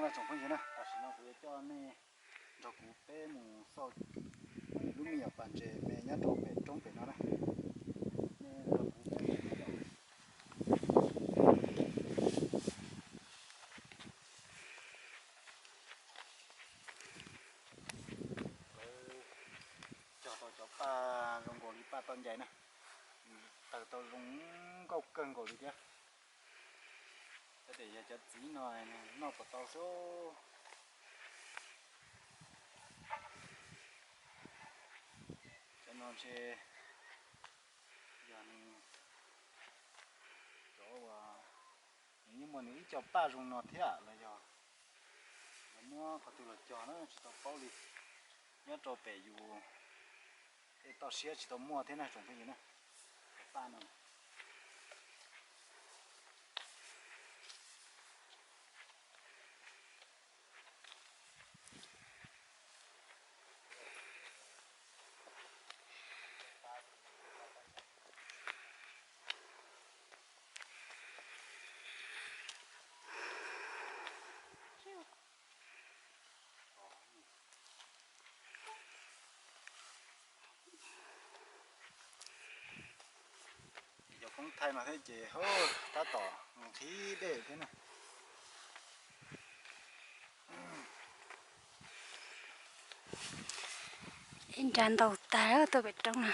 Tsoom phooj ywg na, tam sim no kuv yuav coj nej nrog kuv peb mus xauj lub me nyuam pas ntses me nyob rau pem roob pem no na. Nej nrog kuv peb mus yom. Lawv cog tau cov paj zoo nkaus li paj toj ncais na, taws tau zoo nkauj kawg nkaus li thiab. Tab sis yog cov txiv no noj puas tau xwb. Cov no ntshe yog nws, cov uas nws yeej muaj nws ib co paj zoo no thiab los yog lawv muab qhov twg los cog na tsis tau paub li. Nyob rau pem yus tej toj siab tsis tau muaj thiab na tsoom phooj ywg na. Cov paj no. Ces cov koob thaij no thiab ces tab tom nqhis dej thiab na. Ib nrab ntaus tag tuaj pem roob na.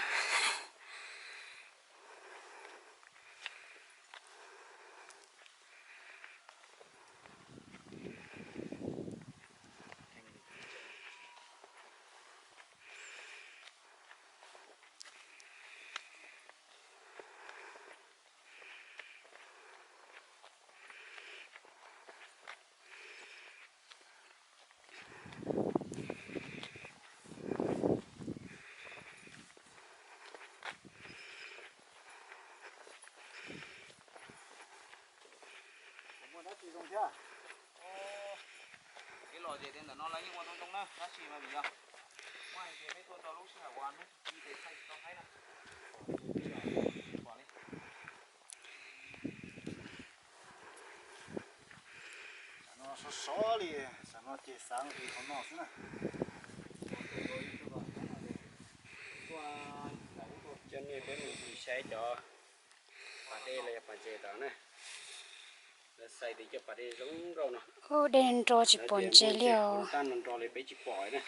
Muaj dab tsi zoo thiab? Kev lom zem tias ntawm no lawv yeej ua tau zoo na, dab tsi mas vim yog muaj hais tias peb tuaj tau lub sij hawm uas hnub tsis ci ces thaij tsis tau haib na. Pom li. Tam no sov sov li, tam no ces xav nqis qhov no xwb na. Coj nej peb mus saib cov pas dej los yog pas ntses tod na. Lawv xais tias cov pas dej zoo nkauj no. Ub, dej nro tsis pom ntses li os. Nro nro li peb tsis pom na.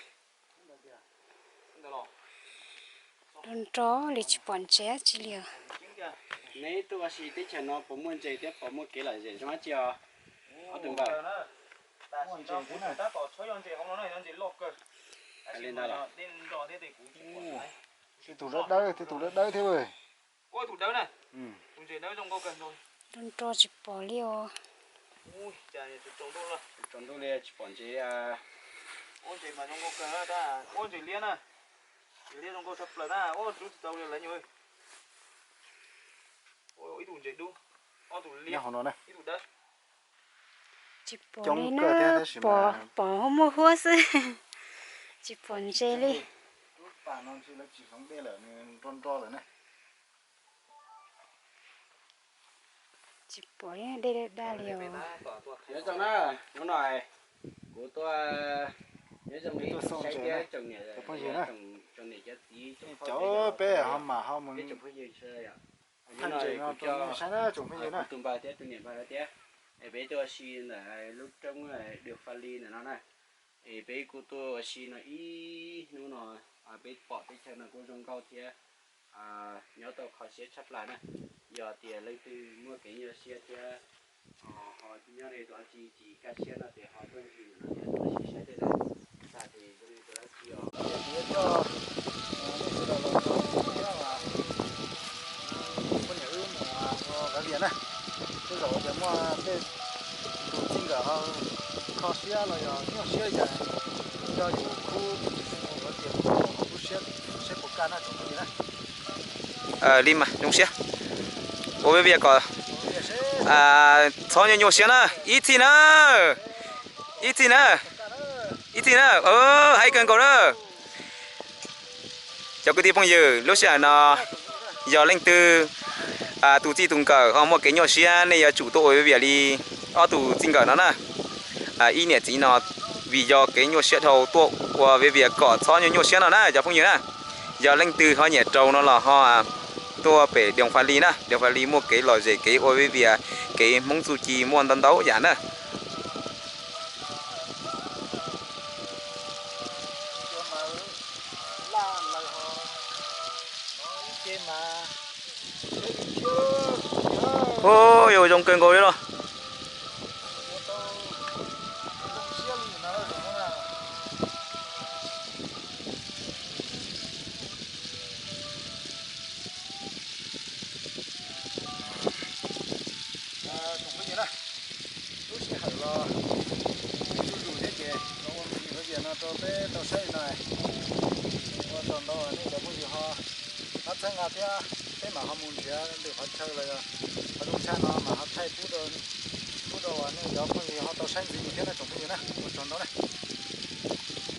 Nro nro li tsis pom ntses dab tsi li os. Neb tuaj ua si teb chaws no puas muaj ntses thiab puas muaj kev lom zem zoo dab tsi os? Ob tug npawg. Muaj ntses thiab na. Tab tom tshawb yog ntses hauv no na, yog ntses loj kawg. Hais li ntawd los. Tej tus dawb dawb, tej tus dawb dawb thiab. Ua tus dawb na. Tus ntses dawb zoo nkauj kawg nkaus. Nro nro tsis pom li os. Ua cas tsaus ntuj li tsis pom ntses. Ua ntses mas zoo nkauj kawg, ua ntses liab na. Ntses liab zoo nkauj tshaj plaws na, ua rub tsis tau li lawv nyuam. Ib tus ntses dub, ob tus liab, ib tus dawb. Tsis pom li na, pom pom muaj huab xwb, tsis pom ntses li. Tsis pom dej daj daj li os. Nyob zoo na, hnub no kuv tuaj, nyob zoo li saib thiab tsoom niam, tsoom niam cov txiv, cov peb ho mam ho mus tsoom phooj ywg sawv daws yom. Hnub no kuv coj kuv tus npawg thiab tus niam npawg thiab, es peb tuaj ua si ntawm lub roob Dwm Fa Li ntawm no na. Es peb kuj tuaj ua si no ib hnub no, peb pom teb chaws no kuj zoo nkauj thiab nyob tau kho siab tshaj plaws na. Yog tias leej twg muaj kev nyuaj siab thiab ho nyob li tus dab tsi tsis kaj siab no ces ho tuaj ncig ntawm no thiab tuaj ua si saib tej no, tag ces zoo li tus dab tsi os. Ces kuv yuav coj nej sawv daws los mus thiab poj niam wb mus ua kav liam na. Tej zaum tias muaj tej tus txij nkawm ho kho siab los yog nyuaj siab cas, coj yus khub mus lawv tias mus pom lub siab saib puas kaj na tsoom phooj ywg na. Li mas zoo siab. Ua peb vias kom txhob nyuaj nyuaj siab na, ib txhij na, ib txhij na, ib txhij na, haib kawg nkaus na. Cov kwv tij phooj ywg, lub sij hawm no yog leej twg tus txij tus nkawm ho muaj kev nyuaj siab nej yuav tsum tuaj ua peb vias li ob tug txij nkawm no na. ib niam txiv no vim yog kev nyuaj siab dhau tuaj ua vij vias kom txhob nyuaj nyuaj siab no na cov phooj ywg na. Yog leej twg ho nyiam raug no los ho tuaj pem Dees Fas Lis na, Dees Fas Lis muaj kev lom zem kev ua vij vias, kev Hmoob txuj ci muaj ntau ntau yam na. Ua zoo kawg nkaus li los. Tsoom phooj ywg na, lub sij hawm los zuj zus thiab ces los ua video no rau peb tau saib li no. Ua tsaug ntau nej cov phooj ywg ho pab txhawb nqa thiab, peb mam ho mus nrhiav lwm qhov chaw los yog qhov zoo tshaj no mam ho thaij pub rau nej cov phooj ywg ho tau saib ntxiv mus thiab na tsoom phooj ywg na, ua tsaug ntau na.